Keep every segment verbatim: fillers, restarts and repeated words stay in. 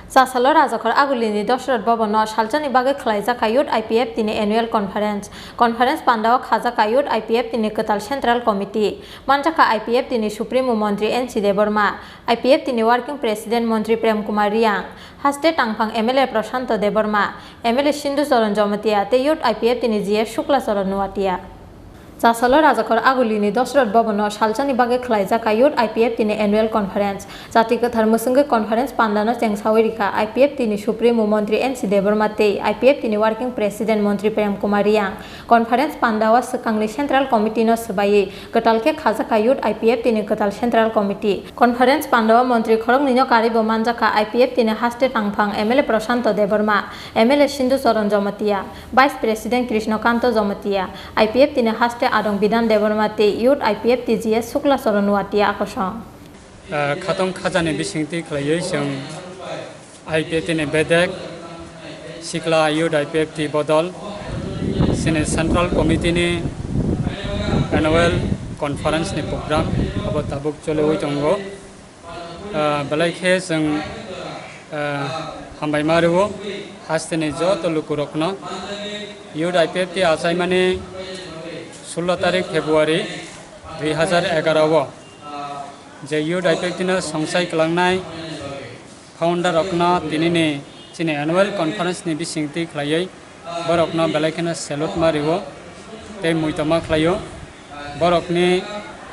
Chasalo Rajakhor Agulini Dosrot Bhavan no salsani bagwi khwlaijakha Youth I P F T ni Annual Conference. Conference pandao khajakha Youth I P F T ni kwtal Central Committee. Manjakha I P F T ni Supremo Montri N C Debbarma, I P F T ni Working President Montri Prem Kumar Reang, haste tangphang M L A Prashanto Debbarma, M L A Sindhu Charan Jamatia tei Youth I P F T ni G S Shukla Charan Nuatia. Chasalo Rajakhor Agulini Dosrot Bhavan no salsani bagwi khwlaijakha Youth I P F T ni Annual Conference. Jati kwthar mwswngwi conference pandano chengsawi rikha I P F T ni Supremo Montri N C Debbarma tei I P F T ni Working President Montri Prem Kumar Reang. Conference pandao swkangni Central Committee no swbaiwi kwtal khe khajakha Youth I P F T ni kwtal Central Committee. Conference pandao montri khoroknwino karwibo manjakha I P F T ni haste tangphang M L A Prashanto Debbarma, M L A Sindhu Charan Jamatia, Vice President Krishno Kanto Jamatia, I P F T ni haste adong Bidhan Debbarma tei Youth I P F T G S Shukla Charan Nuatia akosong. Ah, khatong khajani bisingtwi khlaiwi chwng I P F T ni bedek sikla Youth I P F T bodol chini Central Committee ni Annual Conference ni program abo tabuk choliwi tongo. Ah, belai khe chwng, ah, hambai ma rwo hasteni joto lukurokno. Youth I P F T achaimani sullo tarik February dui hazar egaro o je Youth I P F T no songsai kwlangnai founder rokno tinini chini annual conference ni bisingtwi khlaiwi borokno belai kheno salute ma rwo tei muitoma khlaio. Borokni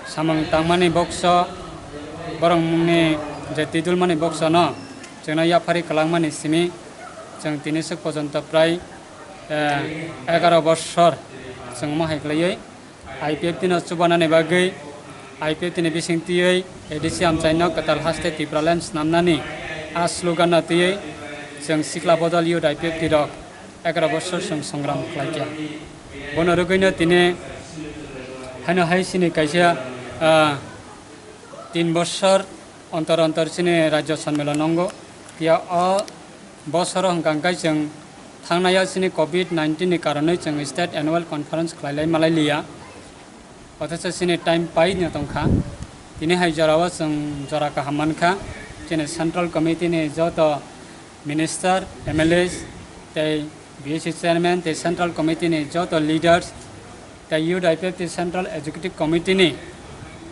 samung tangmani bokso, borokni je tidulmani boksono chwngno yaphari kwlangmani simi chwng tini swk pojonto prai, eh, egaro bossor chwng omo hai khlaiwi I P F T no chubanani bagwi, I P F T ni bising twiwi A D C amchaino kwtal haste Tipraland snamnani a slogan no twiwi chwng sikla bodol youth I P F T rok egaro bossor chwng songram khlaikha. Bono rwgwino tini haino hai chini kaisa, ah, tin bossor ontor ontor chini rajyo sonmilon nongo. Phiya o bosoro hwnkha hwnkhe chwng thangnai o chini covid nineteen ni karonwi chwng state annual conference khlailai malai liya. Othocho chini time pai no tongkha. Tini hai jorao chwng jora kaham mankha. Chini central committee ni joto minister, M L As, tei B S C chairman, tei central committee ni joto leaders, tei Youth I P F T central executive committee ni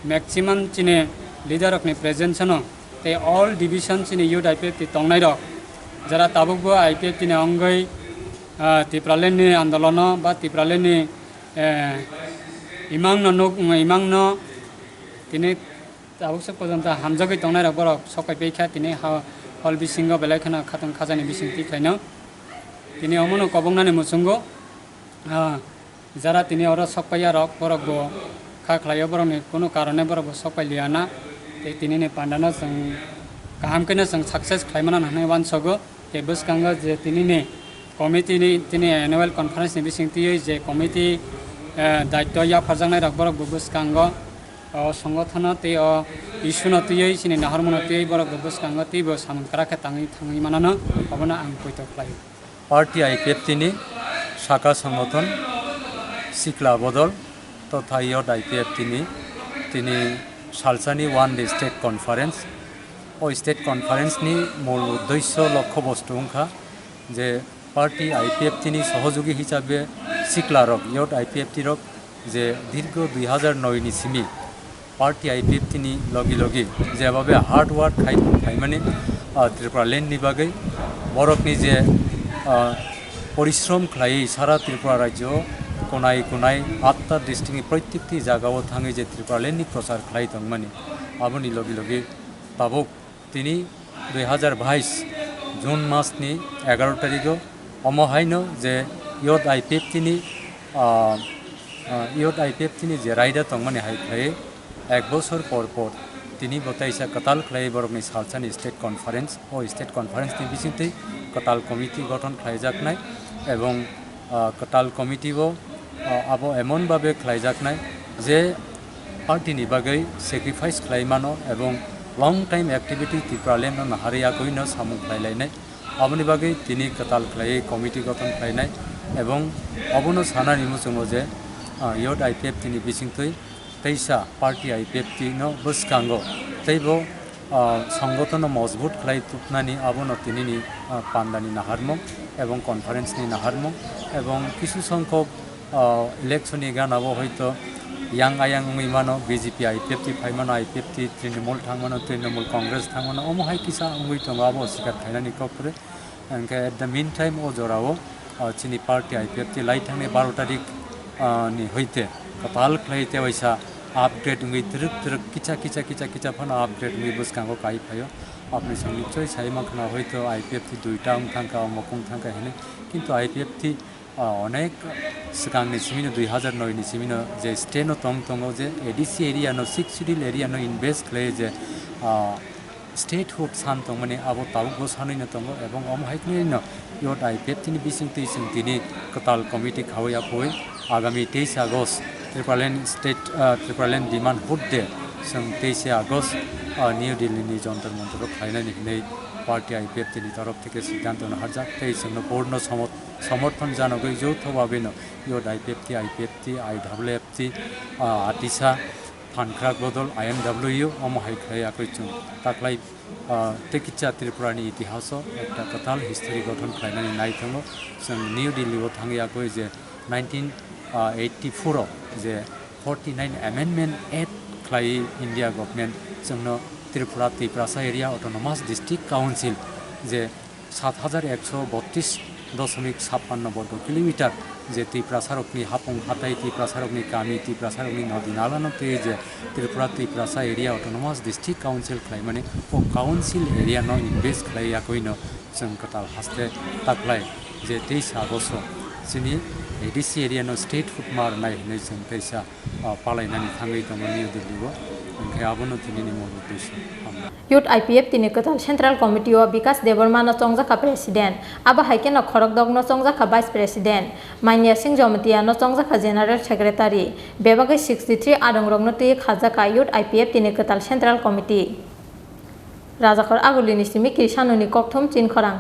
maximum chini leader rok ni presence no, tei all division chini Youth I P F T tongnai rok, jara tabuk bo I P F T ni ongoi, ah, Tipraland ni andolono ba Tipraland ni, eh, imang no nuk, imang no tini tabuk se porjonto hamjagwi tongnai rok borok sok pai paikha tini ha-, hall bisingo belai kheno khatong khajani bising twi khlaino. Tini omono kobongnani muchungo, ah, jara tini oro sok paiya rok borok bo kha khlaio, borokni kunu karone borok bo sok pai liya na. Tei tini ni panda no chwng kaham khe no chwng success khlai mano hinwi uansogo. Tei bwskango je tini ni committee ni tini annual conference ni bising twiwi je committee, eh, daityo yapharjaknai rok borok bo bwskango o songothono tei o issue no twiwi chini nahormano twiwi borok bo bwskango teibo samung kwrak khe tangwi thangwi manano, obono ang poito khlaio. Party I P F T ni saka songothon sikla bodol totha youth I P F T ni tini salsani one day state conference. O state conference ni mul uddesyo lokho bostu wngkha je party I P F T ni sohojogi hisabe sikla rok, youth I P F T rok je dirgo dui hazar noi ni simi party I P F T ni logi logi jebabe hard work khai phaimani, ah, Tripura land ni bagwi borok ni je, ah, porishrom khlaiwi sara Tripura rajyo konai konai atta district ni proitekti jaga o thangwi je Tripura land ni prochar khlai tongmani, aboni logi logi tabuk tini dui hazar bais June mas ni egaro tarigo omo haino je youth I P F T ni, ah, ah, youth I P F T ni je raida tongmani hai khlai ek bosor por por tini bo teisa kwtal khlai borokni salsani state conference, o state conference ni bisingtwi kwtal committee gothon khlaijaknai ebong, ah, kwtal committee bo, ah, abo emon babe khlaijaknai je party ni bagwi sacrifice khlai mano ebong long time activity Tripura land no naharwi agwi no samung khlai lainai. Aboni bagwi tini kwtal khlaiwi committee gothon khlainai ebong obono sanani muchungo je, ah, youth I P F T ni bisingtwi teisa party I P F T no bwskango teibo ah, songotono mojbut khlai tubnani abono tinini, ah, pandani naharmung ebong conference ni naharmung ebong kisu songkhok, ah, election ni ganao hoito yang ayang wngwi mano, B J P I P F T phai mano, I P F T Trinamool thang mano, Trinamool Congress thang mano, omo hai kisa wngwi tongo, abo sikar khainani kok kwrwi. Hwnkhe at the meantime o jorao, ah, chini party I P F T lai thangni baro tarik, ah, ni hoite kwtal khlai te waisa upgrade wngwi twrwk twrwk kicha kicha kicha kicha phano upgrade wngwi bwskango kai phaio. Apni song nichoi sai mankha na hoito I P F T duita wng thangkha, omok wng thangkha hinwi. Kintu I P F T, ah, onek swkangni simino dui hazar noi ni simino je state no tong tongo je A D C area no, Sixth Schedule area no invest khlai je, ah, statehood san tongmani abo tabukbo sanwi no tongo, ebong omo hai khwlai no youth I P F T ni bising twi chwng tini kwtal committee khawi aphoi agami teis August Tipraland state, ah, Tipraland demand hood day chwng teis August, ah, New Delhi ni Jantar Mantar o khlainani hinwi party I P F T ni torof theke siddhanto no harjak tei chwngno board no somot-, somorthon janogwi joutho bhabe no youth I P F T, I P F T, I W F T, ah, Atisa, Phankhrak Bodol, I M W, omo hai khlai akoi chwng taklai, ah, tei kicha Tripura ni itihas o ekta kwtal history gothon khlainani nai tongo. Chwng New Delhi o thangwi akoi je nineteen eighty-four o je forty-nine Amendment Act khlai India government chwngno Tripura Tiprasa Area Autonomous District Council je sat hajar ekso botris dosomik sappanno borgo kilometer je Tiprasarokni hapung hatai, Tiprasarokni kami, Tiprasarokni nodi nalano twi je Tripura Tiprasa Area Autonomous District Council khlaimani o council area no invest khlai yakoino chwng kwtal haste taklai je teisa August o chini A D C area no statehood ma rwnai hinwi chwng teisa ah, palainani thangwi tongo New Delhi o, hwnkhe abono tinini mol uddesyo. Hambai. Youth I P F T ni kwtal Central Committee o Bikas Debbarma no chongjakha President, abo hai kheno Khorokdok no chongjakha Vice President, Manya Singh Jamatia no chongjakha General Secretary, bebagwi sixty three adongrok no twi khajakha Youth I P F T ni kwtal Central Committee. Rajakhor Aguli ni simi Kirsano ni kokthum Chinkhorang.